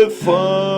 fao.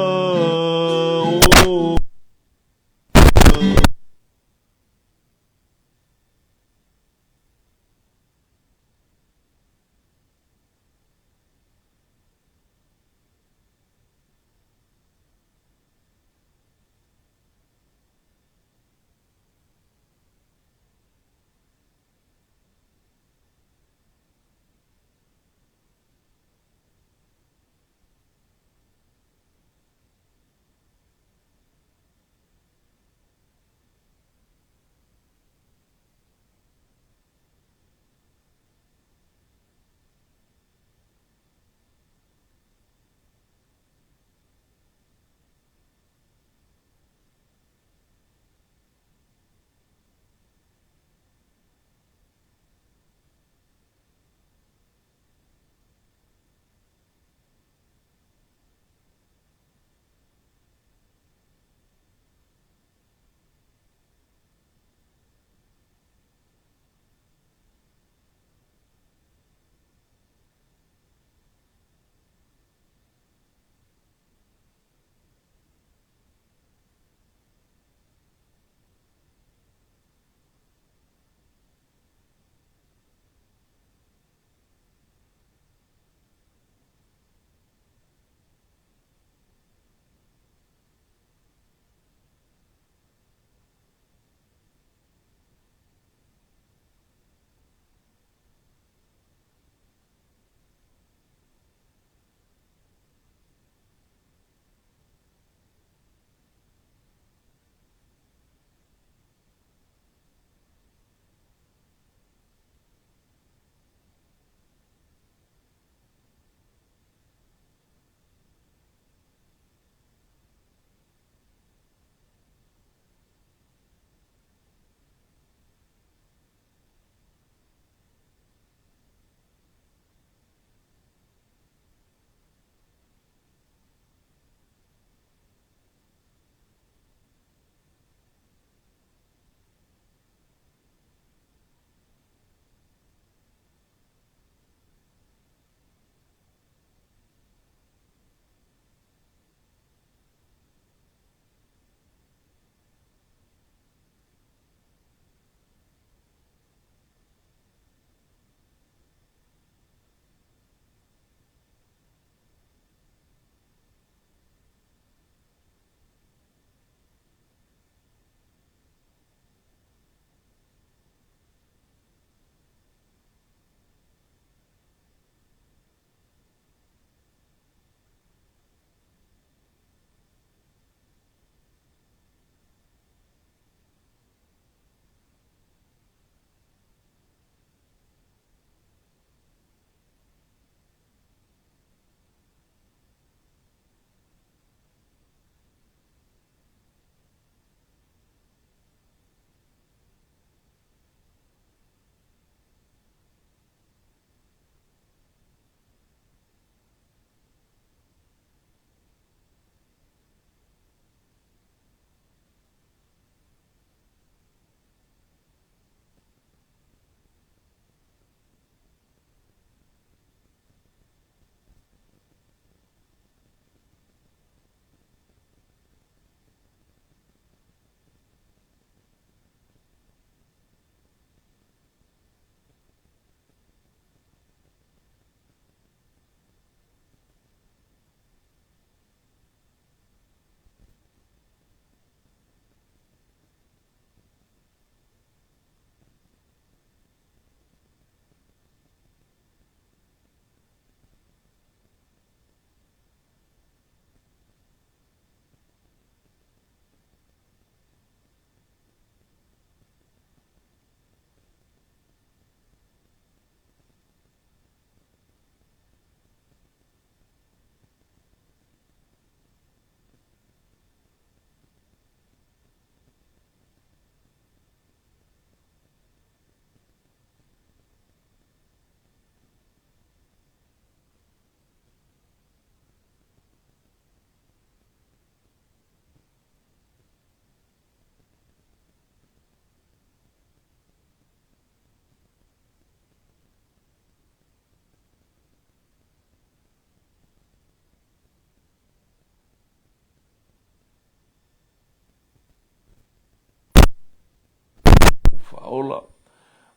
Faaola.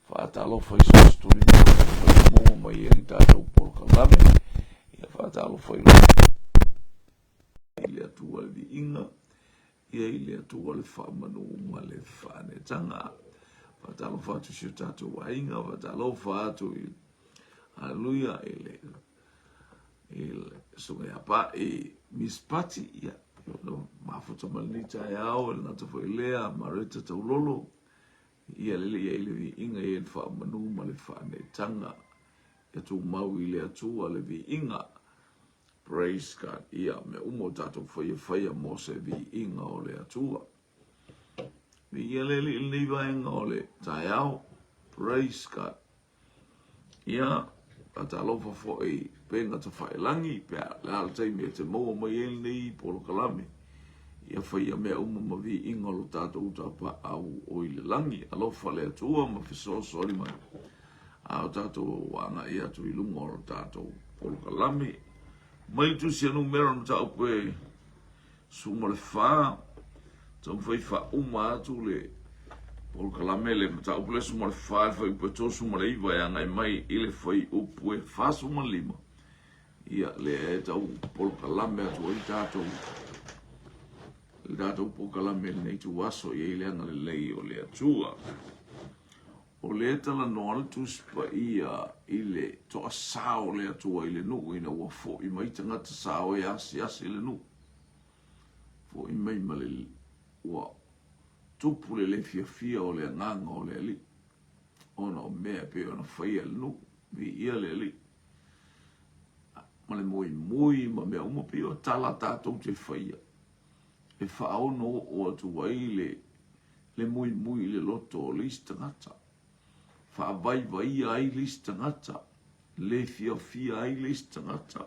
Faatalofa i so o se tuli o lo o maua mai ai le tatou polokalame. Ia faatalofa i le Atua le viiga, ia i le Atua le faamanu ma le faaneetaga. Faatalofa atu i si o tatou aiga, faatalofa atu i Haleluia i le i le susuga ia Pa'i Miss Pati, ia mafuta ma lenei taeao, e le gata foi i lea, Mareta Taulolo, Ia lelei ai le viiga, ia le faamanu ma le faaneetaga. Ia tumau i le Atua le viiga. Praise God. Ia, mea uma o tatou faia, faia mo se viiga o le Atua. Viia le Alii i lenei vaega o le taeao. Praise God. Ia, faatalofa foi i upega tafailagi, pe a le a le taimi e te maua mai ai lenei polokalame. Ia faia mea uma ma viiga o lo tatou Tapaau o i le lagi. Alofa le Atua ma fesoasoani mai. A o tatou agai atu i luga o lo tatou polokalame. Mai le Tusi a Numera o le Mataupu e 14, taumafai faauma atu le polokalame le mataupu le 14 le fuaiupu e 39 e agai mai i le fuaiupu e 45. Ia, lea e tau polokalame atu ai tatou le tatou polokalame i lenei ituaso, i ai le agalelei o le Atua. O lea e talanoa le Tusi Paia i le toasā o le Atua i le nuu ina ua foi mai tagata sa o e asiasi i le nuu. Foi mai ma le ua tupu le le fiafia o le agaga o le Alii ona o mea e pei ona faia e le nuu. Viia le Alii ma le muimui ma mea uma pei o tala tatou te faia e faaono oo atu ai le le muimui i le loto o le isi tagata, faavaivaia ai le isi tagata, le fiafia ai le isi tagata.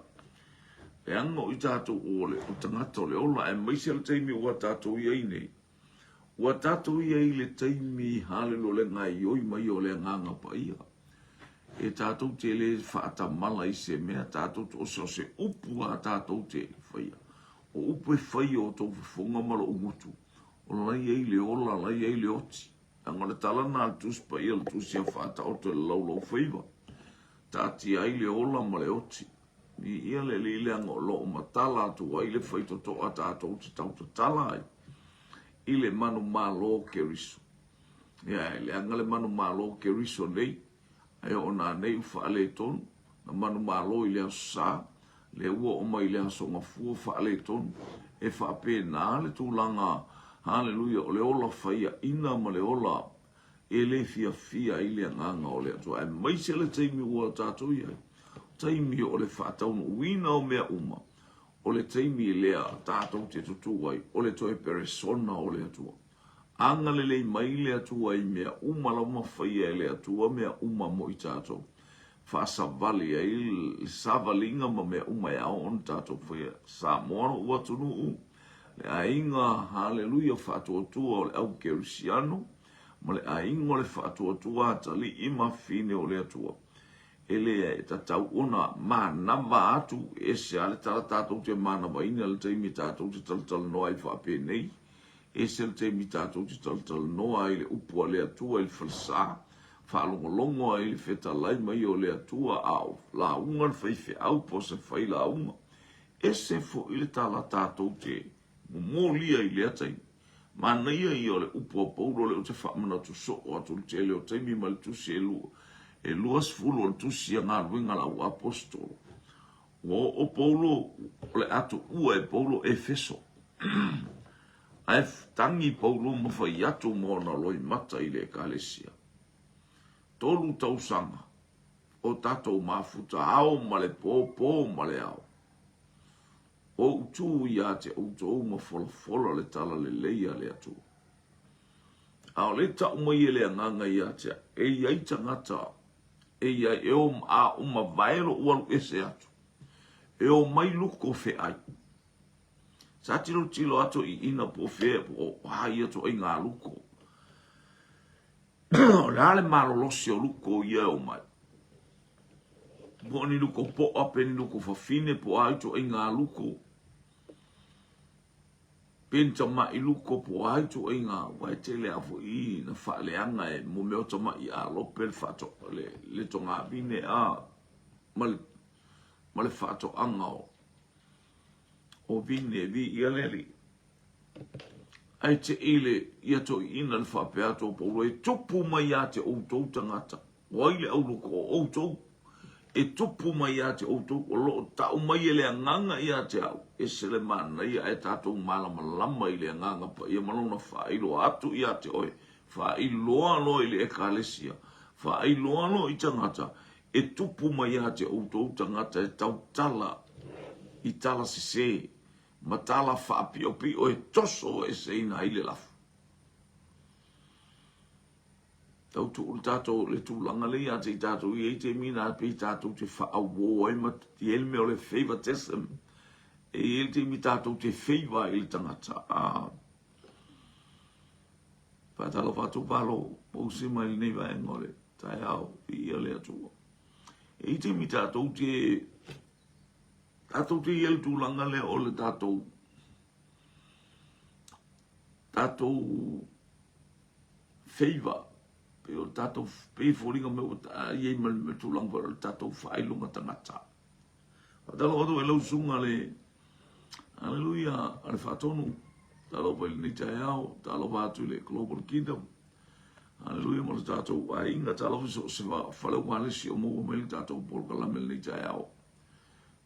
Leaga o i tatou o le o tagata o le ola, aemaise le taimi ua tatou i ai nei. Ua tatou i ai i le taimi haleluia o le gaoioi mai o le Agaga Paia. E tatou te le faatamala i se mea, tatou te, o se upu a tatou te faia. O upu e fai o outou fofoga ma lou gutu, O la i ai le ola, la i ai le oti. Leaga o le tala lena a le Tusi Paia, o le Tusi a Faataoto i le laulaufaiva. Taatia ai le ola ma le oti. Viia le Alii leaga o lo o matala atu ai le faitotoa tatou te tautatala ai i le manumalo Keriso. Ia, e leaga le manumalo Keriso nei, Ae oo nanei ua faaletonu, na manumalo i le Aso Sa, lea ua oo mai i le Aso Gafua faaletonu. E faapena le tulaga, haleluia, o le ola faiaina ma le ola e le fiafia ai le Agaga o le Atua, aemaise le taimi ua tatou i ai, taimi o le faataunuuina o mea uma, o le taimi lea tatou te tutū ai, o le toe peresona o le Atua. Agalelei mai le Atua i mea uma lava ma faia e le Atua mea uma mo i tatou. Faasavali ai le savaliga ma mea uma e ao ona tatou faia. Samoa lou atunuu, le aiga haleluia faatuatua o le au kerisiano ma le aiga o le faatuatua atalii ma fafine o le Atua. E le tatau ona manava atu, e ese lava le tala tatou te manavaina i le taimi tatou te talatalanoa ai faapenei. Ese le taimi tatou te talatalanoa ai i le upu a le Atua i le falesa, faalogologo ai i le fetalai mai o le Atua a o lauga le faifeau po o se failauga. Ese foi le tala tatou te momolia i lea taimi. Manaia ia o le upu a Paulo lea ou te faamanatu soo atu i le tele o taimi ma le tusi e 20 o le tusi a Galuega a le Au Aposetolo. Ua oo Paulo, o le a tuua e Paulo Efeso. Ae tagi Paulo ma fai atu ma ona loimata i le Ekalesia. 3 tausaga o tatou mafuta ao ma le po, po ma le ao. Ou tu ia te outou ma folafola le tala lelei a le Atua. A o le tau mai e le Agaga ia te au, e i ai tagata e i ai, e o a o mavae lou alu ese atu, e o mai luko feai. Sa tilotilo atu i ina po o fea po o a ia ituaiga luko. O le a le malolosi o luko ia e o mai? Po o ni luko po'a pe ni luko fafine po o a ituaiga luko. Pe ni tamaʻi luko po o a ituaiga aua e tele a foi na faaleaga e mo mea o tamaʻi alope le faato le le togavine a ma le ma le faatoaga o o vine viia le Alii. Ae te i le ia toeaiina le faapea atu o Paulo e tupu mai ia te outou tagata. O ai le auloko o outou? E tupu mai ia te outou, o lo o tau mai e le Agaga ia te au, ese le manaia ae tatou malamalama i le Agaga Paia ma Lona faailoa atu ia te oe, faailoa loa i le Ekalesia, faailoa loa i tagata, e tupu mai ia te outou tagata e tautala i tala sese ma tala faapiopio e toso eseina ai le lafo. Tau tuu le tatou le tulaga lea ia te i tatou i ai taimi na pei tatou te faauo ai ma i ai le mea o le favoritism. E i ai le taimi tatou te favor ai i le tagata. A faatalofa atu Malo Mose mai lenei vaega o le taeao viia le Atua. E i ai taimi tatou te tatou te i ai le tulaga lea o le tatou tatou favor pei o le tatou pei e foliga mai ua i ai ma le tulaga foi o le tatou faailoga tagata. Faatalofa atu i lau susuga le Haleluia a le Faatonu. Talofa i lenei taeao, talofa atu i le Global Kingdom. Haleluia ma le tatou aiga, talofa i so o se fale ualesi o maua mai le tatou polokalame i lenei taeao.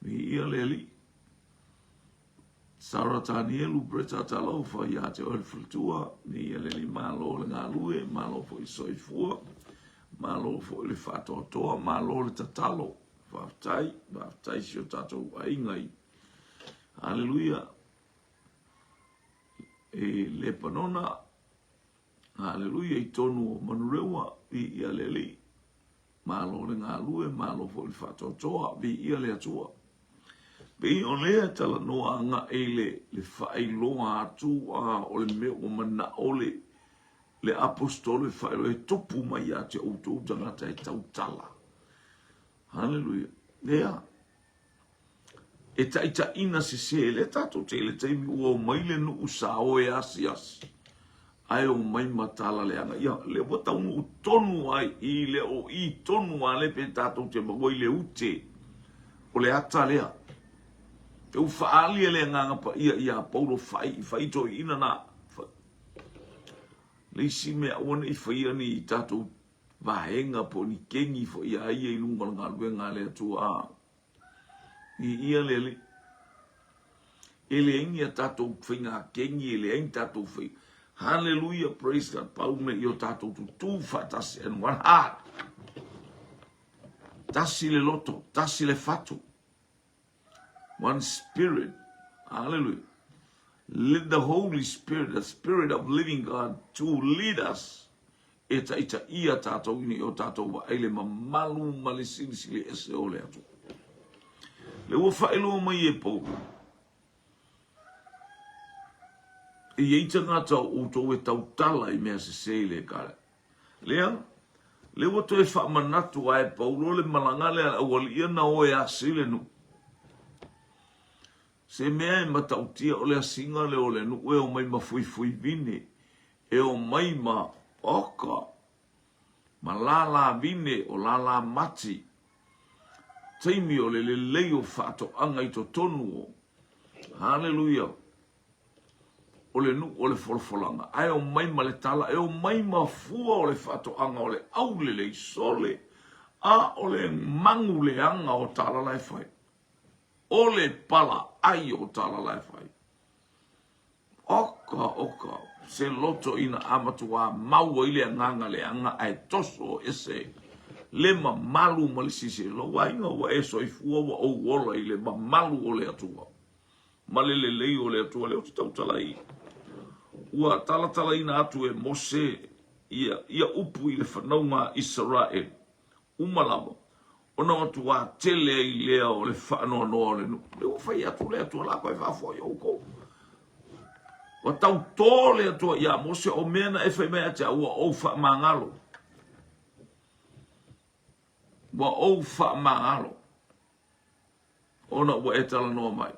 Viia le Alii. Sarah Tanielu Bretta talofa ia te oe le faletua, viia le Alii malo le galue, malo foi le soifua, malo foi le faatoatoa, malo le tatalo. Faafetai, faafetai si o tatou aiga i Haleluia i Lepanona, Haleluia i tonu o Manurewa, viia le Alii. Malo le galue, malo foi le faatoatoa, viia le Atua. Pei o lea talanoa agai le, le faailoa atu a o le mea ua manao le, le aposetolo e faailoa e tupu mai ia te outou tagata e tautala. Haleluia. Lea. E taitaiina sese, lea tatou te i le taimi ua omai le nuu sao e asiasi, ae omai ma tala leaga. Ia, lea ua taunuu tonu ai i le o i tonu a le pe tatou te maua i le ute o le ata lea. E ua faaali e le Agaga Paia ia Paulo fai, fai toeaiina na. Le isi mea aua ne i faia ni tatou vaega po o ni kegi foi a ia i luga o le galuega a le Atua. Viia le Alii. E leai ni a tatou faiga kegi, e leai ni tatou fai. Hallelujah, praise God. Pau mea i o tatou tutū faatasi and one heart. Tasi le loto, tasi le fatu. One spirit. Hallelujah. Let the Holy Spirit, the Spirit of living God, to lead us. E taitaia tatou ina i o tatou vaai le mamalu ma le silisili ese o le Atua. Le ua faailoa mai e Paulo, e i ai tagata o outou e tautala i mea sese i le ekalesia. Lea, lea ua toe faamanatu a e Paulo le malaga lea a le aualii na o e asi le nuu. Se mea e matautia o le asiga lea o le nuu e omai ma fuifui vine, e omai ma oka, ma lālā vine o lālā mati, taimi o le lelei o faatoaga i totonu o, haleluia, o le nuu o le folafolaga, ae omai ma le tala, e omai ma fua o le faatoaga o le aulelei sole, a o le magu leaga o tala la e fai. O le pala ai o tala la e fai. Oka, oka, se loto ina a matuā mau ai le agaga leaga ae toso ese le mamalu ma le silisili. Lou aiga ua e soifua ua ou ola i le mamalu o le Atua ma le lelei o le Atua. Lea ou te tautala i ua talatalaina atu e Mose ia, ia upu i le fanauga a Isaraelu. Uma lava, ona matuā tele ai lea o le faanoanoa o le nuu. Lea ua fai atu le Atua la koe faafo'i oukou. Ua tautō le Atua iā Mose, o mea na e fai mai ia te au, ua ou faamagalo. Ua ou faamagalo, ona ua e talanoa mai.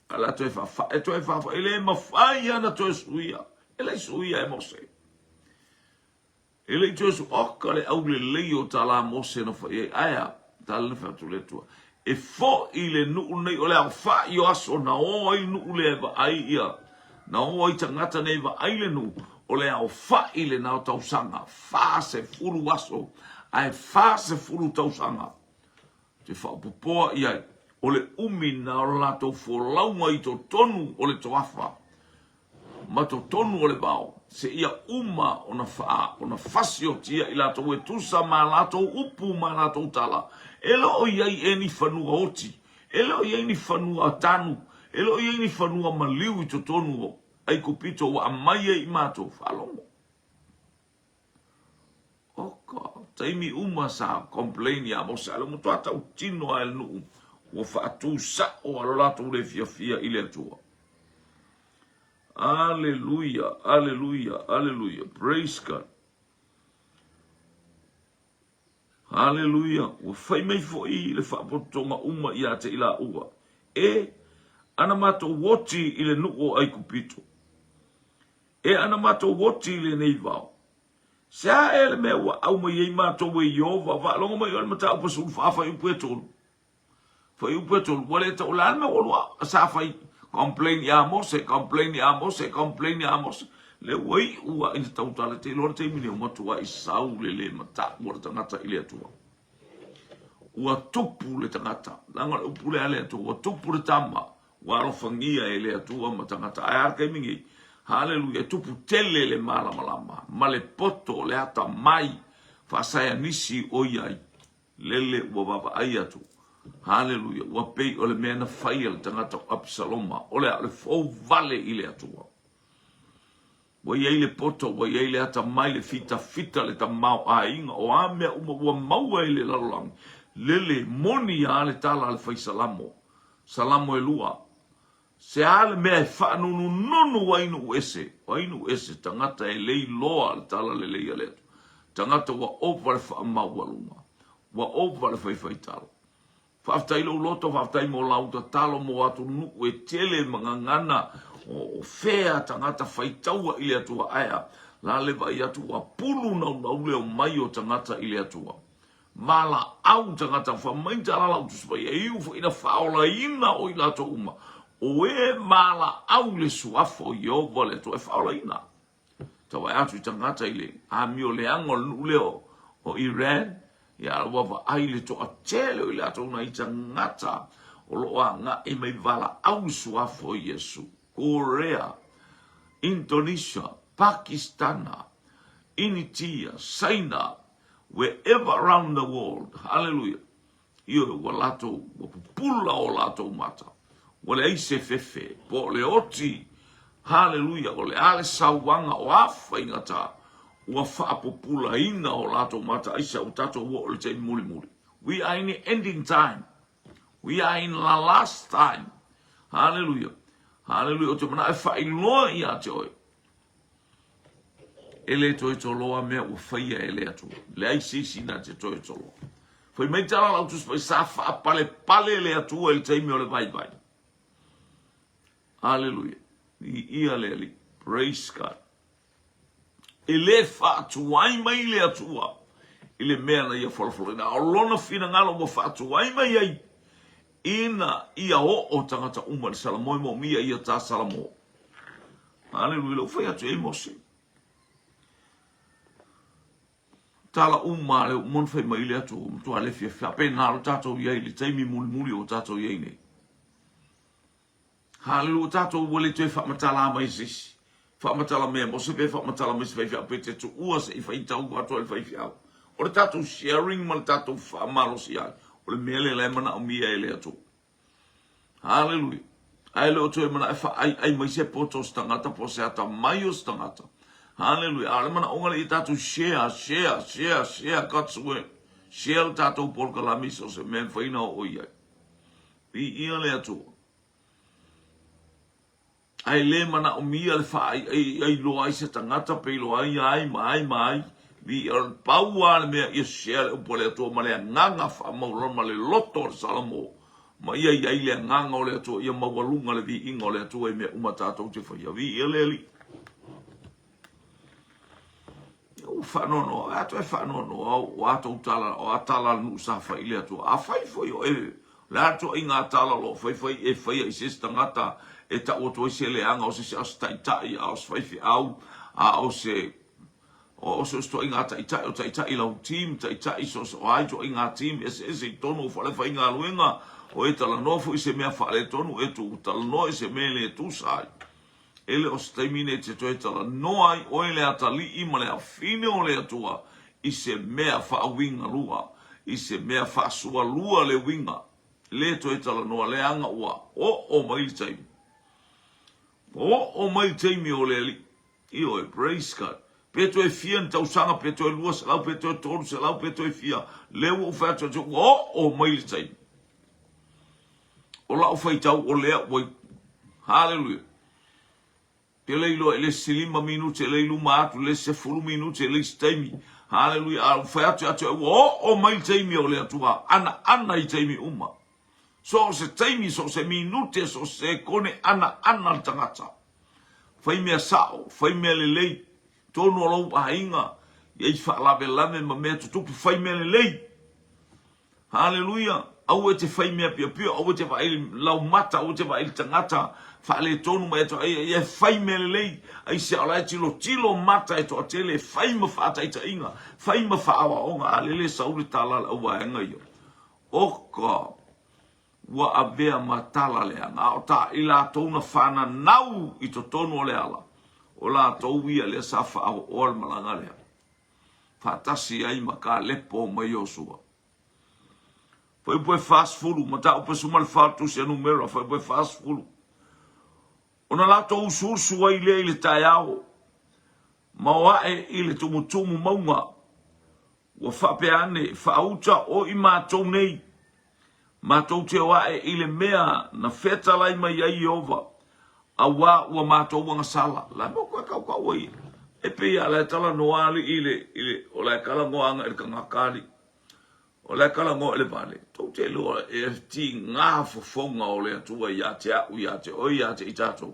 A la toe faafa, e toe faafa, e le mafai ana toe suia. E le suia e Mose. E le i toe su, oka le aulelei o tala Mose na fai ai. Ae a, tala na fai atu le Atua. E fo'i le nu'u nei o le aofa'i o aso na o ai nu'u lea e vaai ia, na o ai tagata nei e vaai le nu'u, o le aofa'i lena o tausaga, 40 aso, ae 40 tausaga te faaopopoa i ai, o le umi na o le latou folauga i totonu o le toafa ma totonu o le vao, seia uma ona faa, ona fasiotia i latou e tusa ma a latou upu ma a latou tala. E le o i ai ea ni fanua oti, e le o i ai ni fanua tanu, e le o i ai ni fanua maliu i totonu o Aikupito ua aumai ai i matou faalogo. Oka, taimi uma sa complain ia Mose, a o le matua tautino lava e le nuu, ua faatu sao a lo latou le fiafia i le Atua. Aleluia, aleluia, aleluia, praise God. Aleluia, ua fai mai foi le faapotopotoga uma ia te i laua, e, ana matou oti i le nuu o Aikupito. E ana matou oti i lenei vao. Se a ea le mea ua au mai ai matou e Ieova, faalogo mai oe le mataupu 14 fuaiupu e 3. Fuaiupu e 3, ua le tau, o le a le mea ua lua sa fai complain ia Mose, complain ia Mose, complain ia Mose. Le ua iu a ina tautala te iloa le taimi nei ua matuai sau le le mataʻu o le tagata i le Atua. Ua tupu le tagata, leaga o le upu lea a le Atua, ua tupu le tama, Ua alofagia e le Atua ma tagata. Ae a le taimi nei? Haleluia, e tupu tele le malamalama ma le poto o le atamai faasaianisi o i ai. Lele ua vaavaai atu. Haleluia, ua pei o le mea na fai e le tagata o Apisaloma, o le a? O le fou vale i le Atua. Ua i ai le poto, ua i ai le atamai, le fitafita, le tamaoaiga, o a mea uma ua maua e le lalolagi. Lele, moni a le tala a le fai Salamo, Salamo e lua, Se a le mea e faanunununu ai nuu ese, o ai nuu ese, tagata e le iloa le tala lelei a le Atua, tagata ua ova le faamaualuga, ua ova le faifaitalo. Faafetai lou loto, faafetai mo lau tatalo mo atunuu e tele ma gagana o fea tagata faitaua i le Atua aea la le vaai atu ua pulu naunau le omai o tagata i le Atua. Valaau tagata fa mai tala lau tusi paia e iu foi ina faaolaina o i latou uma o e valaau i le suafa o Ieova le Atua e faaolaina. Tau vaai atu i tagata i le amio leaga o le nuu lea o Iran, ia ua vaai le toatele o i latou nai tagata o lo o agai mai valaau i suafa o Iesu. Korea, Indonesia, Pakistana, Initia, Saina, wherever around the world, hallelujah. Ioe, ua latou, ua pupula o latou mata. Ua leai se fefe, po o le oti, haleluia, o le a le sauaga, o a faigata, ua faapupulaina o latou mata, aisea ua tatou oo i le taimi mulimuli. We are in the ending time. We are in the last time. Haleluia. Haleluia. Ou te manao e faailoa ia te oe. E le toe toloa mea ua faia e le Atua. Leai se isi na te toe toloa. Fai mai tala lau Tusi Paia, sa faapalepale le Atua i le taimi o le vaivai. Aleluia. Viia le Alii. Praise God. E le faatuai mai le Atua i le mea na ia folafolaina. A o lona finagalo ua faatuai mai ai ina ia oo tagata uma i le Salamo e moomia ia ta Salamo. Aleluia, lea ua fai atu i ai Mose. Tala uma lea ua uma ona fai mai le Atua, ua matua le fiafia. Faapena lo tatou i ai i le taimi mulimuli ua tatou i ai nei. Haleluia, ua tatou ua le toe faamatala mai se isi. Faamatala mai e Mose pe faamatala mai se faifeau pe te tuua se i faitau atu ai le faifeau. O le tatou sharing ma le tatou faamalosi ai, o le mea lea la e manaomia e le Atua. Haleluia. Ae le o toe manao e faaaiai mai se poto o se tagata po o se atamai o se tagata. Haleluia. A o le manaoga lea ia tatou share, share, share, share God's word. Share le tatou polokalame i so o se mea e mafai ona oo i ai. Viia le Atua. Ae le manaomia le faailoa ai se tagata pe iloa ai ai ma ai ma ai. Viia, pau lava le mea ia share le upu a le Atua ma le agaga faamaualalo ma le loto o le Salamo. Ma ia i ai le Agaga o le Atua, ia maualuga le viiga o le Atua i mea uma tatou te faia. Viia le Alii. Ua faanoanoa, a toe faanoanoa, ua tou tala, o a tala a le nuu sa fai i le Atua. A fai foi o e, le a ituaiga tala o lo o faifai e faia i se isi tagata e tau atu ai se leaga o se isi, a o se taitai, a o se faifeau, a o se, o so o se ituaiga taitai, o taitai lau team, taitai so o se, o a ituaiga team eseese i totonu o fale faigaluega, o e talanoa foi i se mea faaletonu, e tuu talanoa i se mea e le tusa ai. E le o se taimi nei e te toe talanoa ai oe le atalii ma le afine o le Atua i se mea faauiga lua, i se mea faasualua le uiga. Le toe talanoa leaga ua oo mai le taimi. Ua oo mai le taimi o le Alii. Ioe, praise God. Pe toe fia ni tausaga, pe toe 200, pe toe 300, pe toe fia, lea ua ou fai atu, ua oo mai le taimi. O lau faitau o lea ua Haleluia. Te le iloa i le isi 5 minute e le i luma atu, le isi 10 minute le isi taimi. Haleluia. A ua fai atu atu ua oo mai le taimi o le Atua. Ana ana i taimi uma. So o se taimi, so o se minute, so o se sekone, ana ana le tagata. Fai mea sao, fai mea lelei. Tonu o lou aiga, ia i faalavelave ma mea tutupu, fai mea lelei. Haleluia! Aua e te fai mea piopio, aua e te vaai i lau mata, aua e te vaai i le tagata faaletonu ma e toa, ia e fai mea lelei, aisea o la e tilotilo mata e toatele e fai ma faataitaiga, fai ma faaaoaoga, a lele sau le tala a le auvaega ia. Oka! Ua avea ma tala leaga, a o ta i latou na fananau i totonu o le ala, o latou ia lea sa faaoaoa le malaga lea. faatasi ai ma Kalepo ma Iosua. Fuaiupu e 40, Mataupu e 14 o le Tusi a Numera, fuaiupu e 40. Ona latou usuusu ai lea i le taeao, ma o ae i le tumutumu mauga, ua faapea ane, Faauta o i matou nei, Matou te o ae i le mea na fetalai mai ai Ieova, auā ua matou agasala. La mo koe kaukau ai e pei a la e talanoa alii i le, i le, o la e talanoa aga i le tagata alii. O la e talanoa i le vale. Tou te iloa e tigā fofoga o le Atua ia te a'u, ia te oe, ia te i tatou.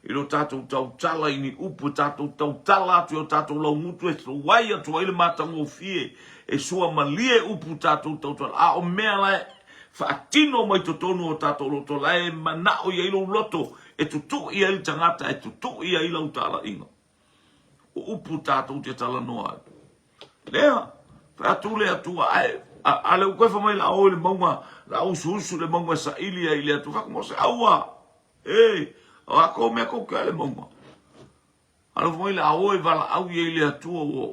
I lo tatou tautala i ni upu e tatou tautala atu i o tatou laugutu e tuai atu ai le matagofie e suamalie upu tatou tautala, a o mea la e faatino mai totonu o tatou loto la e manao i ai lou loto e tutui ai le tagata e tutui ai lau talaiga. O upu tatou te talanoa ai. Lea, fai atu le Atua, ae a le ua toe fai mai la o i le mauga, la usuusu i le mauga e saili ai i le Atua. Fai atu Mose, aua, E, o a kou mea kou ke ale mauga. Alofa mai le a o e valaau i ai le Atua ua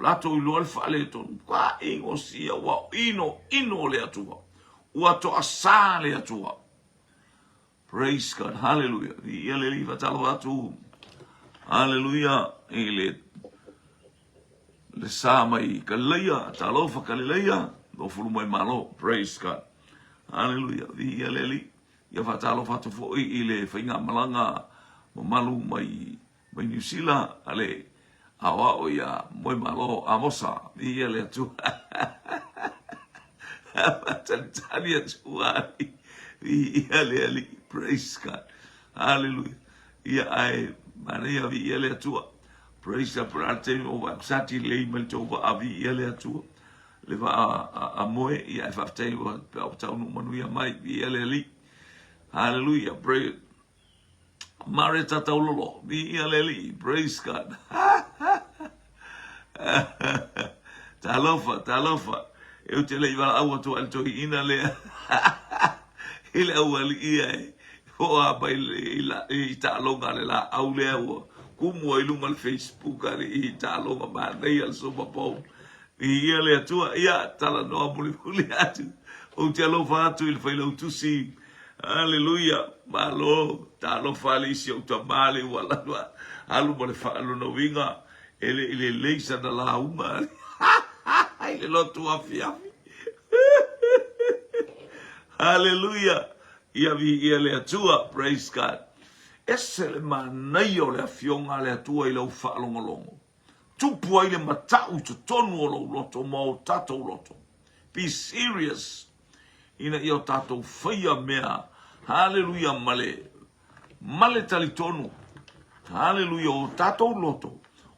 latou iloa le faaletonu. Ka ingosia ua ino ino le Atua. Ua toasā le Atua. Praise God. Hallelujah. Viia le Alii faatalofa atu. Hallelujah. I le le sa mai Kalilaia. Talofa Kalilaia. Lofulu mai malo. Praise God. Hallelujah. Viia le Alii. Ia faatalofa atu foi i le faigamalaga mamalu mai mai Niu Sila a le aoao ia Moemalo Amosa. Viia le Atua. Faatalitali atu ai. Viia le Alii. Praise God. Hallelujah. Ia ae manaia viia le Atua. Praise God. Pra taimi o vae sati lei mai le tou vaa viia le Atua. Le vaa a moe, ia e faafetai ua taunuu manuia mai, viia le Alii. Hallelujah. Pray. Mareta Taulolo, viia le Alii. Praise God. Talofa, talofa. E ou te le i valaau atu ai le toeaina lea i le aualii ia e hoa mai i taaloga a le laau lea ua kumu ai luga le Facebook alii i taaloga manaia le Super Bowl. Viia le Atua. Ia, talanoa mulimuli atu. Ou te alofa atu i le Failautusi. Aleluia. Malo. Talofa alii si ou tama alii ua lava alu ma le faalona uiga e le i lelei sana lauga i le lotu afiafi. Haleluia. Ia viia le Atua. Praise God. Ese le manaia o le afioga a le Atua i lau faalogologo. Tupu ai le matau i totonu o lou loto ma o tatou loto. Be serious. ina ia o tatou faia mea, haleluia, ma le, ma le talitonu, haleluia, o tatou loto,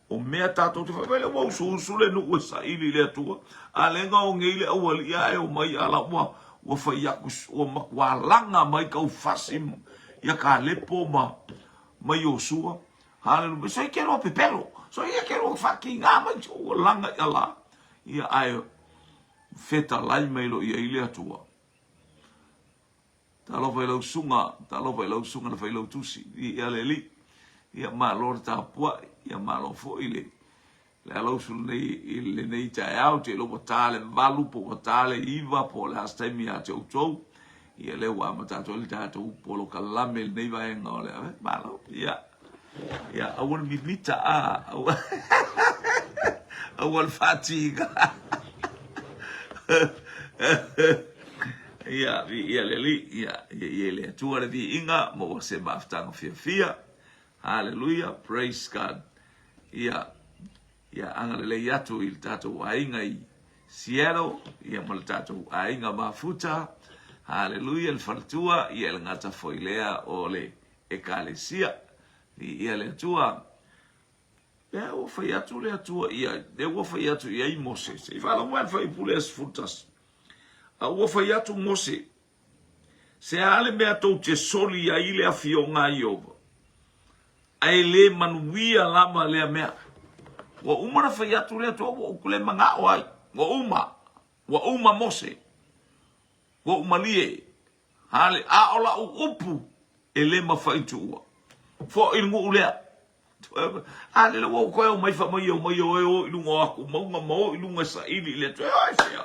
o mea tatou te fai mai le ua usuusu le nuu e saili i le Atua, a le na o nei le aualii ae o mai ala ua, ua fai atu, ua matua laga mai kau fasi ia Kalepo ma, ma Iosua. Haleluia. So i ke loa pepelo. So ia ke loa whakinga mai ua laga i ala. Ia ae fetalai mai lo ia i le Atua. Talofa i lau susuga, talofa i lau susuga le failautusi, viia le Alii. Ia malo le tapuai, ia malo foi le le alausu lenei i lenei taeao, te iloa ua ta le 8 po ua ta le 9 po o le a se taimi ia te outou. Ia lea ua amata atu ai le tatou polokalame i lenei vaega o le ave. Malo. Ia. Ia, aua le mimita, a, aua, aua le faatiga. Ia, viia le Alii, ia, ia, ia le Atua le viiga, maua se mafutaga fiafia. Hallelujah, praise God. Ia, ia agalelei atu i le tatou aiga i Seattle, ia ma le tatou aiga mafuta. Hallelujah, le faletua, ia le gata foi lea o le Ekalesia. Viia le Atua. Lea ua fai atu le Atua i ai, lea ua fai atu i ai Mose. Se i faalogo mai le fuaiupu lea 11. A ua fai atu Mose, se a le mea tou te soli ai le afioga a Ieova, ae le manuia lava lea mea. Ua uma na fai atu le Atua, ua ou le manao ai. Ua uma, ua uma Mose, ua ou malie. Hale, a o la'u upu e le mafai tuua. Fo'i le nu'u lea. A lele ua ou toe omai fai mai e omai e o i luga o aku mauga ma o i luga e saili i le Atua. E o ai fea?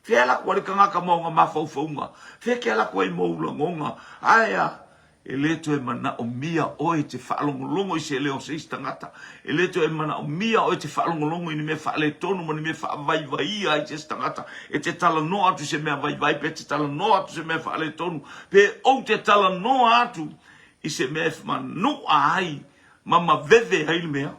Fea e alu atu ai le tagata ma ona mafaufauga? Fea e te alu atu ai ma ou lagoga? Ae a? E le toe manaomia oe e te faalogologo i se leo o se isi tagata. E le toe manaomia oe e te faalogologo i ni mea faaletonu ma ni mea faavaivaia ai se isi tagata. E te talanoa atu i se mea vaivai pe te talanoa atu i se mea faaletonu pe ou te talanoa atu i se mea e manu'a ai ma maveve ai le mea.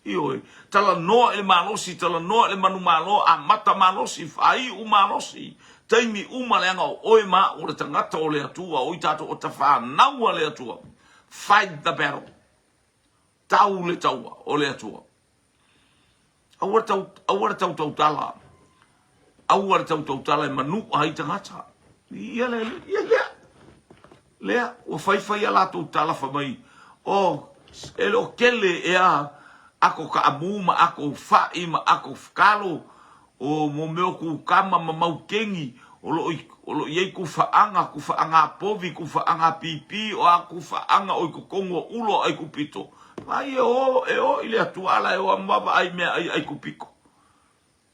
Ioe. Talanoa i le malosi, talanoa i le manumalo, amata malosi, faaiu malosi, taimi uma leaga o oe ma a'u o le tagata o le Atua, o i tatou o tafanau a le Atua. Fight the battle. Tau le taua o le Atua. Aua le tau, aua le tautautala. Aua le tautautala e manu'a ai tagata. Ia le, ia lea. Lea, ua faifai a latou tala fai mai, Oh, e le o tele ea ako kaamu ma ako fa'i ma ako kalo, o mo mea o kukama ma maukeni, o lo o, o lo o i ai kufaaga, kufaaga povi, kufaaga pipi, o a kufaaga o i totonu o ulo o Aikupito. Ai e o, e o i le Atua ala e o a ma vaavaai meaai Aikupito.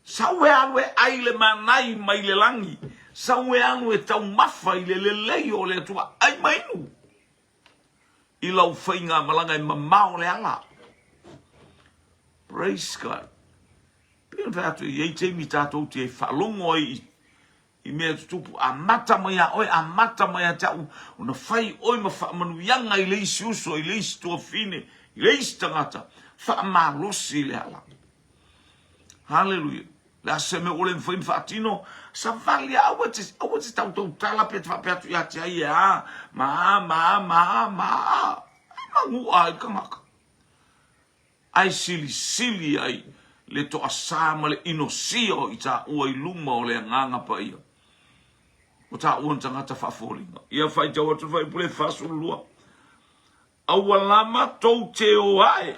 Sau e alu e ʻai le manai mai le lagi, sau e alu e taumafa i le lelei o le Atua, ʻai ma inu i lau faigamalaga e mamao le ala. Praise God. Pei ona fai atu, e i ai taimi tatou te faalogo ai i I mea e tutupu, amata mai ia oe, amata mai ia te au, ona fai oe ma faamanuiaga i le isi uso, i le isi tuafine, i le isi tagata, faamalosi le ala. Haleluia. Le a se mea ua le mafai ona faatino, savali a, aua te, aua te tautautala pe te faapea atu ia te ai e a, ma a, ma a, ma a, ma a. Ai manu'a ai le tagata. Ae silisili ai le toasā ma le inosia o itaua i luma o le Agaga Paia, o taua na tagata faafoliga. Ia faitau atu le fuaiupu le 42. Aua lava tou te o ae.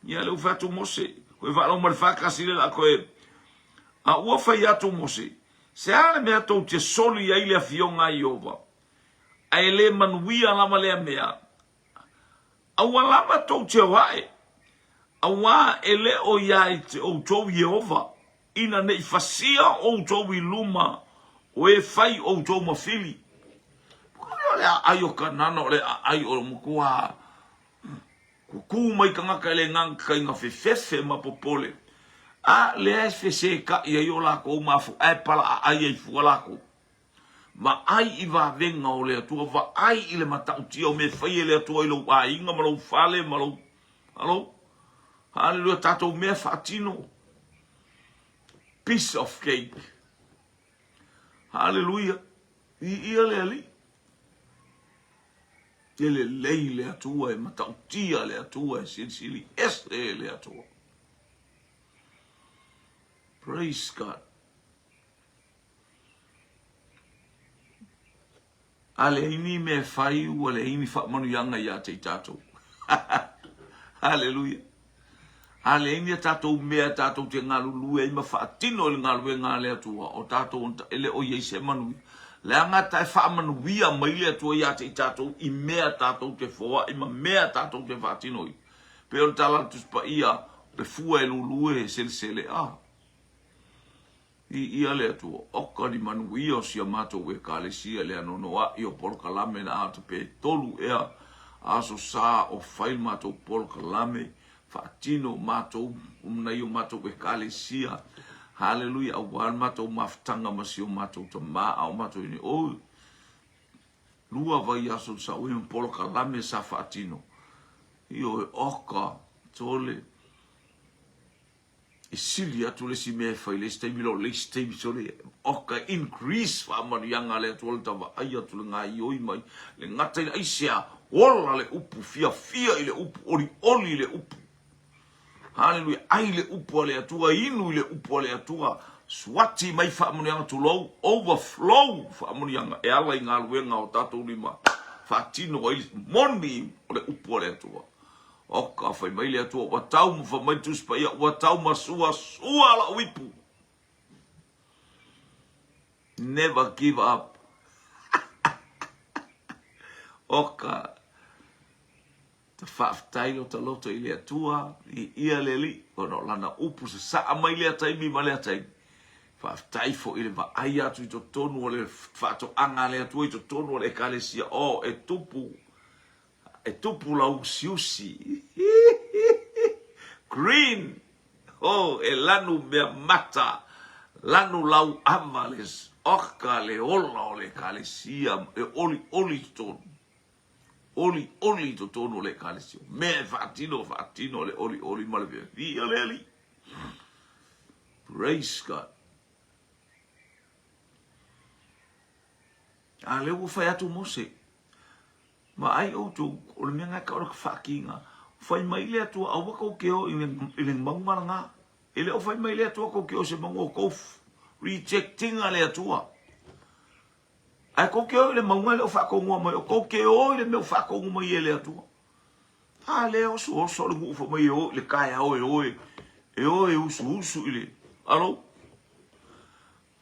Ia lea ua fai atu Mose, koe faalogo ma le 41 lea la koe. A ua fai atu Mose, se a le mea tou te soli ai le afioga a Ieova, ae le manuia lava lea mea, Aua lava tou te o ae, auā e le o iā i te outou Ieova, ina ne i fasia outou i luma o e fai outou ma fili. O le aai o Kanana, o le aai o matua kukū mai tagata e le gagakaiga fefefe ma popole, a lea e fesekaʻi ai o lakou mafuʻae pala aai ai fua lakou. Vaai i vavega o le Atua, vaai i le matautia o mea e fai e le Atua i lou aiga ma lou fale ma lou... Alo? Haleluia, tatou mea faatino. Piece of cake. Haleluia! Viia le Alii! E lelei le Atua, e matautia le Atua, e silisili ese le Atua. Praise God. A leai ni mea e fai, ua leai ni faamanuiaga ia te i tatou. Haleluia. A leai ni a tatou mea tatou te galulue ai ma faatino i le galuega a le Atua, o tatou e le o i ai se manuia. Leaga ta e faamanuia mai le Atua ia te i tatou i mea tatou te foai ma mea tatou te faatino ai. Pei o le tala a le Tusi Paia, o le fua e lulue e selesele, a. Viia le Atua, oka ni manuia o si a matou Ekalesia le anoanoai o polokalame na ata pe tolu ea aso sa o fai le matou polokalame faatino matou nai o matou Ekalesia Haleluia aua le matou mafutaga ma si o matou tama a o matou i nei oi lua vaiaso sa ui ma polokalame sa faatino ioe oka sole E sili atu le isi mea e fai i le isi taimi i lo le isi taimi sole oka increase faamanuiaga a le Atua le ta vaai atu le gaoioi mai le gata i le aisea ola le upu fiafia i le upu olioli i le upu haleluia ai le upu a le Atua inu i le upu a le Atua suati mai faamanuiaga tulou overflow faamanuiaga e ala i galuega o tatou lima faatino ai le moni o le upu a le Atua Oka, fai mai le Atua, ua tau ma fai mai le Tusi Paia, ua tau masuasua la'u ipu. Never give up. Oka, ta faafetai lo ta loto i le Atua, i ia le Alii, ona o lana upu sasaa mai lea taimi ma lea taimi. Faafetai foi i le vaai atu i totonu o le faatoaga a le Atua i totonu o le Ekalesia, oh, e tupu E tupu lau usiusi Green Oh e lanu mea mata Lanu lau ava le oka le ola o le ekalesia E olioli i totonu Olioli i totonu o le ekalesia Mea e faatino faatino le olioli ma le fiafia le Alii Praise God A lea ua fai atu Mose Vaai outou, o le mea lena e tau o le faakiga. Fai mai le Atua, aua tou te o i le mauga lena. E le o fai mai le Atua tou te o i se mauga o tou reject-ina le Atua. Ae tou te o i le mauga e le o faatonuina mai, o tou te o i le mea ua faatonu mai e le Atua. A lea osooso le nuu fai mai e o i le taeao e o e, e o e usuusu i le, alo?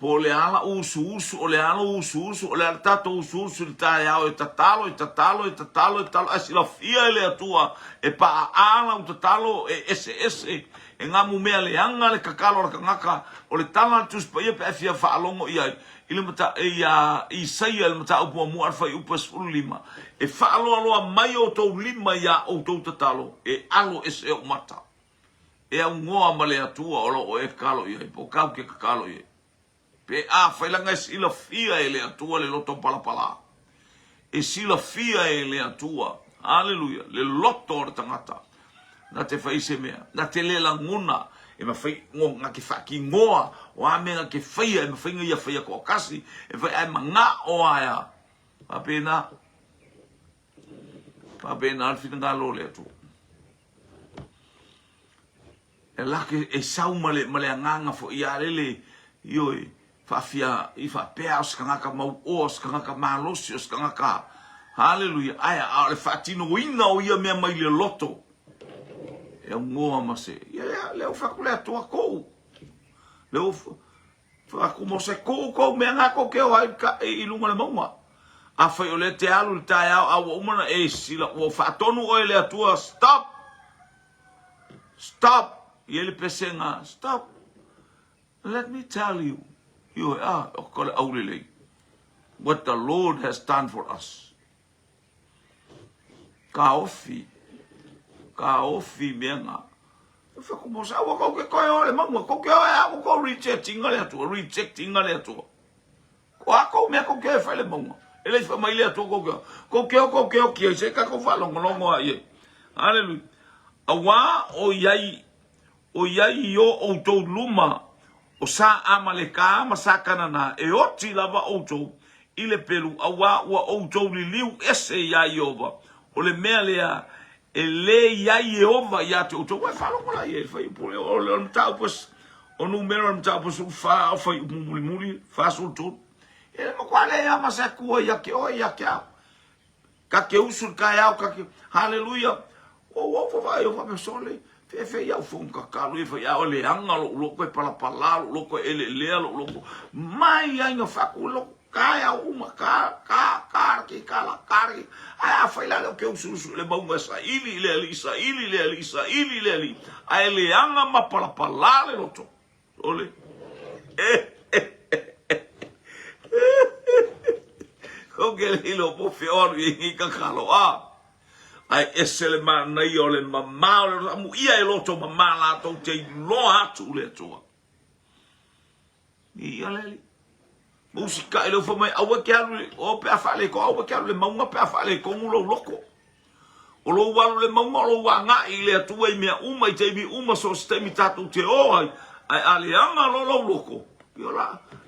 Po o le a la'u usuusu, o le a lou usuusu, o le a le tatou usuusu i le taeao e tatalo, e tatalo, e tatalo, e tatalo, ae silafia e le Atua e paaa lau tatalo, e eseese, e gamu mea leaga le tatalo a le tagata. O le tala a le Tusi Paia pe a e fia faalogo i ai, i le mata, iā Isaia i le mataupu muamua a le fuaiupu e 15, E faaloaloa mai outou lima iā outou tatalo, e alo ese ou mata. E aunoa ma le Atua o lo o e tatalo i ai, po o tau ke tatalo i ai. Pe afai leaga e silafia e le Atua le loto palapala. E silafia e le Atua, haleluia, le loto o le tagata. Na te fai se mea, na te le lagona, e mafai na te faatinoa, o a mea na te faia, e mafai na ia faia toatasi, e fai ae manao ae a. Faapena, faapena le finagalo o le Atua. E lake e sau ma le, ma le agaga foi ia lele, ioe, faafia i faapea o se tagata mauoa, o se tagata malosi, o se tagata, haleluia, ae a o le faatinoina o ia mea mai le loto, e aunoa ma se, ia lea, lea ua fai atu le Atua kou, lea ua fai atu Mose, tuu kou mea na tou te o ai i luga o le mauga. Afai o lea e te alu i le taeao a ua uma ona e sila, ua faatonu oe e le Atua, stop! Stop! E i ai le pesega, stop! Let me tell you, ioe, ah, o ka le aulelei. What the Lord has done for us. Kaofi, kaofi mea nga. E whaku mo sa, ua kau ke koe o le maunga, kau ke oe a ua kau rejectinga le Atua, rejectinga le Atua. Ko a kou mea kou ke oe whai le maunga. E le wha mai le Atua kou ke oe. Kou ke o, kou ke o ki ai, se ka kou whaalongolongo a i ai. Hallelujah. Auā o i ai, o i ai i o outou luma. O sa Amaleka ma sa Kanana, e oti lava ʻoutou i le pelu, auā ua ʻoutou liliu ese iā Ieova, ʻo le mea lea e lē i ai Ieova iā te ʻoutou. Ua e faalogo la i ai le fuaiupu o le mataupu o Numera o le mataupu 14 o fuaiupu mulimuli 43. E le matua leai lava ma se Atua ia te oe ia te au. Ka te usu i le taeao, ka te, haleluia, ua ua ou vaavaai ou faapea, sole, fefe ia'u fono tatalo ia fai a o leaga lo'u loto e palapala lo'u loto e eleelea lo'u loto mai ai na faaku loto taeao uma ta ta ta le ta la ta le ae afai la lea ou te usuusu i le mauga e saili i le Alii saili i le Alii saili i le Alii ae leaga ma palapala le loto Ole. Ko ke le ilo po feo alu i ngi ka kalo a. Ai ese le manaia o le mamā o le loto. Amuia e loto mamā latou te iloa atu le Atua. I ia le Alii. Ma usitai le fai mai, aua e te alu, o pe a faaletonu, aua e te alu i le mauga pe a faaletonu lou loto. O lou alu i le mauga, o lou agai i le Atua i mea uma, i taimi uma, so o se taimi tatou te o ai, ae a leaga loa lou loto, ia la,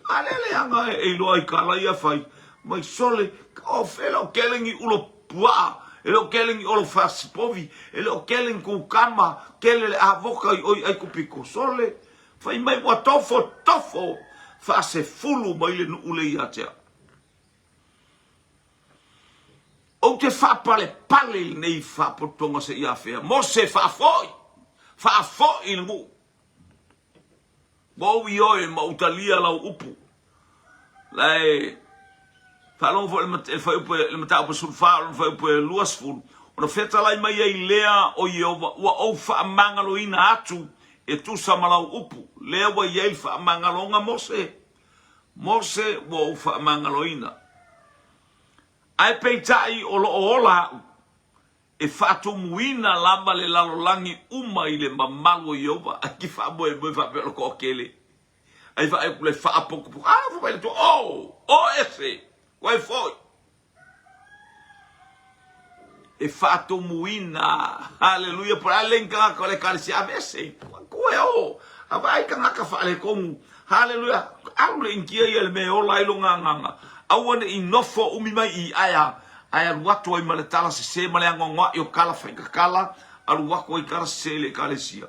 a lea leaga e iloa ai tala ia fai mai, sole, o e le o tele ni ulo puaa, e le o tele ni olo fasipovi, e le o tele ni kukama, tele le avoka i o i Aikupito, sole, Fai mai ua tofotofo faasefulu mai le nuu le ia te au. Ou te faapalepale i lenei faapotopotoga seia afea. Mose faafoi, faafoi i le nuu. Ua ou ioe ma ou talia lau upu. La e faalogo foi le fuaiupu le mataupu 14 o le fuaiupu e 20, ona fetalai mai ai lea o Ieova, ua ou faamagaloina atu e tusa ma lau upu, lea ua i ai le faamagaloga Mose, Mose ua ou faamagaloina. Ae peitai o lo o ola a'u, e faatumuina lava le lalolagi uma i le mamalu o Ieova. Ai ki faamoemoe faapea o le toatele. Ai vaai atu le faapokopoko. A fai mai le Atua, O, o ese, koe foi. E faatumuina, haleluia, po o le a le tagata o le ekalesia, aveese, koe o, a vaai tagata faaletonu, haleluia, alu le Initia ia i le mea e ola ai lona agaga, aua ne i nofo umi mai i i, ae a? Ae alu atu ai ma le tala sese ma le anoanoai o tala faitatala, alu atu ai tala sese i le ekalesia.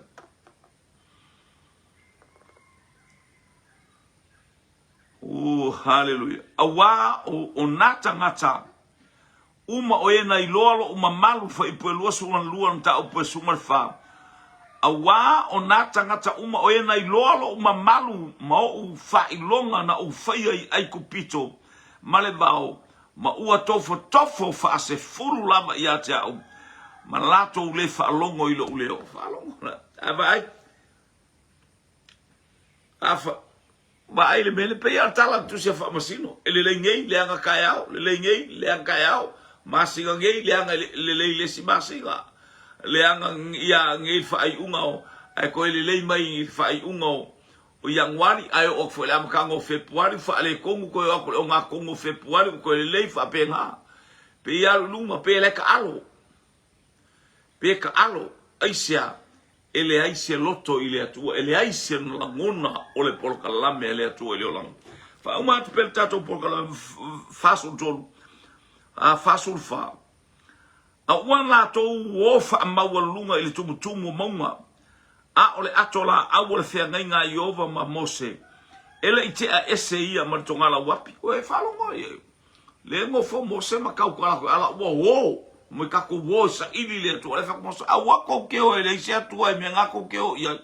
Oh, haleluia. Auā o, o nā tagata uma o e na iloa loʻu mamalu fuaiupu e 22 mataupu e 14. Auā o nā tagata uma o e na iloa loʻu mamalu ma oʻu faailoga na ou faia i Aikupito ma le vao, ma ua tofotofo faasefulu lava ia te a'u, ma latou le faalogo i loʻu leo. Faalogo la, a vaai, a fa, vaai le mea lea, pei lava o le tala a le Tusi a Faamasino, e lelei nei, leaga taeao, lelei nei, leaga taeao, masina nei, leaga lelei le isi masina, leaga ia nei le faaiuga o, ae toe lelei mai i le faaiuga o, O Ianuari, ae oo atu foi i le amataga o Fepuari, ua faaletonu, toe oo atu i le ogatotonu o Fepuari, ua toe lelei, faapena. Pei e alu i luma, pei e lae taalo. Pei e taalo. Aisea? E leai se loto i le Atua, e leai se lagona o le polokalame a le Atua i le olaga. Faauma atu pea le tatou polokalame 43, a 44. A ua latou o faamaualuluga i le tumutumu o mauga, a o le ato laau o le feagaiga a Ieova ma Mose, e le i tea ese ia ma le togala uapi. Ua e faalogo ai e le nofo Mose ma tautala atu, ala ua o, mai tatou o e saili i le Atua. Le fai atu Mose, aua tou te o e leai se Atua i mea na tou te o i ai.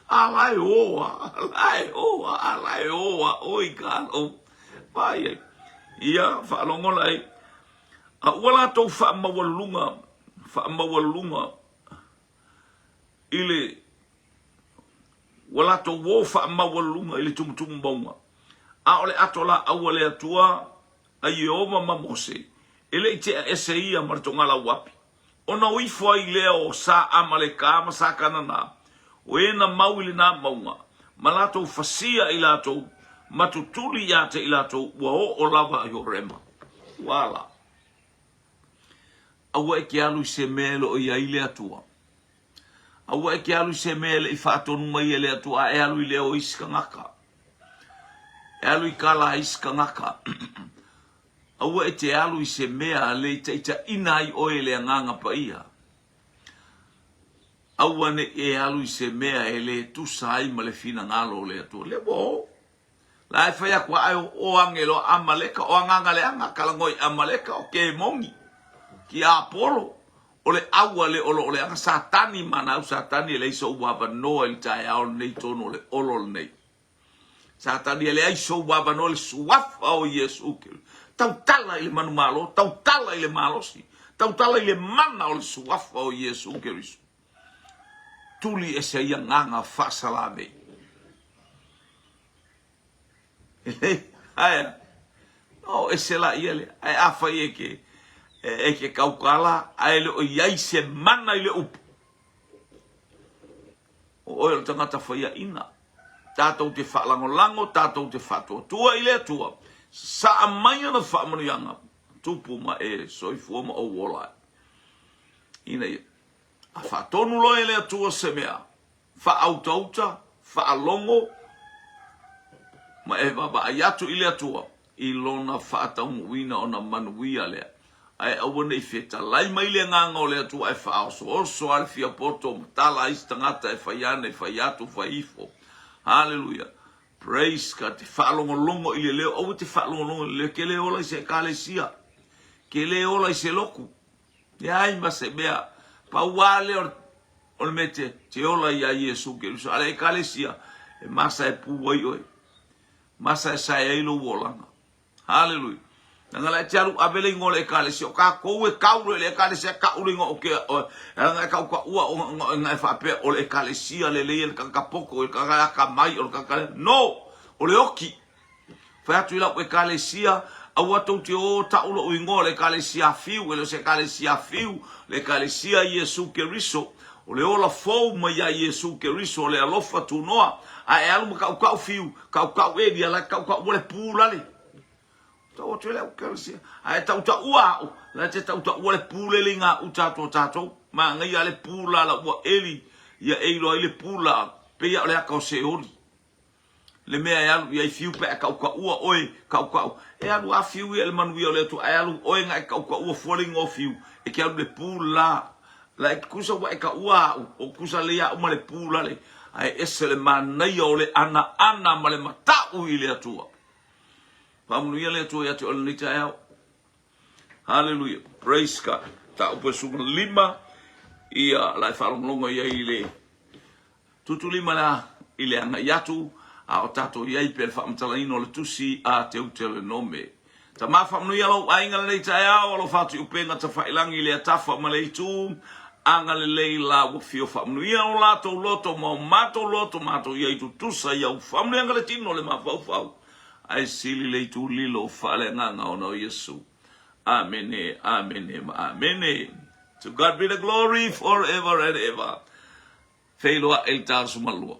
A la e o a, la e o a, la e o a, oi ka lou. Vai ai. Ia, faalogo lai. A ua latou faamaualuluga, faamaualuluga i le, ua latou o faamaualuluga i le tumutumu mauga. A o le ato laau a le Atua a Ieova ma Mose, e le i tea ese ia ma le togala uapi. Ona o ifo ai lea o sa Amaleka ma sa Kanana, o e na mau i lenā mauga, ma latou fasia i latou, ma tutuli ia te i latou, ua oo lava i Horema. Ua ala. Aua e te alu i se mea e le o i ai le Atua. Aua e te alu i se mea e le i faatonu mai e le Atua, a e alu i leo o isi tagata. E alu i kala a isi kangaka. Aua e te alu i se mea le i taitaina ai oe e le Agaga Paia. Aua ne i e alu i se mea e le tusa ai ma le finagalo o le Atua. Lea ua o. La e fai atu ae o agelo a Amaleka, o agaga leaga, kalagoi Amaleka, o kemoni, tiapolo, o le aua le o lo o leaga Satani ma ana au Satani e leai sou avanoa i le taeao lenei tonu o le olo lenei. Satani e leai sou avanoa i le suafa o Iesu Keriso. Tautala i le manumalo, tautala i le malosi, tautala i le mana o le suafa o Iesu Keriso. Tuli ese ai agaga faasalavei. Ae, o ese la ia lea. Ae afai e ke, e ke kaukala, ae le o i ai se mana i le upu. O oe o le tagata faiaina. Tatou te faalagolago, tatou te faatuatua i le Atua. Sasaa mai ana faamanuiaga, tupu ma e soifua ma ou ola ai. Ina ia a faatonu loa e le Atua se mea, faautauta, faalogo, ma e vaavaai atu i le Atua i lona faataunuuina ona manuia lea. Ae aua ne i fetalai mai le agaga o le Atua ae faaosooso lava le fiapoto ma tala ai se tagata e fai ane, fai atu, fai ifo. Haleluia. Praise God. Te faalogologo i le leo, aua te faalogologo i le leo, ke le ola i se ekalesia, ke le ola i se loku. Leai ma se mea, pau lava lea o le mea te, te ola iā Iesu Keriso. A le ekalesia, e masa e pū ai oe. Masa e sae ai lou olaga. Haleluia. Leaga la e te alu ave le igoa o le ekalesia, o kākou e kau loa i le ekalesia, kau le igoa o ke, o, leaga e kaukaua o, o, e faapea o le ekalesia lelei e le tagata poto, e le tagata akamai, o le tagata le... No! O le oki. Fai atu i lau Ekalesia, aua tou te o ta'u lo'u igoa o le Ekalesia Fiu, e le o se Ekalesia Fiu, le Ekalesia Iesu Keriso, o le ola fou mai iā Iesu Keriso, o le alofa tunoa, a e alu ma ka'uka'u Fiu, ka'uka'u Elia, la e ka'uka'ua le pū lale. Tau atu e le Ekalesia, a e ta'uta'ua a'u, la e te ta'uta'ua le pū lele i ngā uta atu o tātou, māngaia le pū la la ua eli, ia e iloa ai le pū la, pei a o le aka o Seoli. Le mea e alu i ai fiu pe a kaukaua oe, kaukau. E alu a fiu ia i le manuia o le Atua, ae alu oe nga e kaukaua fua le igoa o fiu, e ke alu le pu la. La e kusa ua e kaua a'u, o kusa lei a'u ma le pu la le, ae ese le manaia o le anaana ma le mata'u i le Atua. Faamanuia le Atua ia te oe lenei taeao. Haleluia. Praise God. Mataupu e 15, ia la e faalogologo i ai i le Tutulima la i le agai atu a o tatou i ai pea le faamatalaina o le tusi a Teutelenome. Tama faamanuia lou aiga lenei taeao, alofa atu i upega tafailangi i le atafa ma le itu, agalelei la ua fio faamanuia o latou loto ma o matou loto matou i ai tutusa i au faamanuiaga le tino le mafaufau ae sili le itu lilo faaleagaga ona o Iesu. Amene, amene ma amene. To God be the glory forever and ever. Feiloai i le ta 12.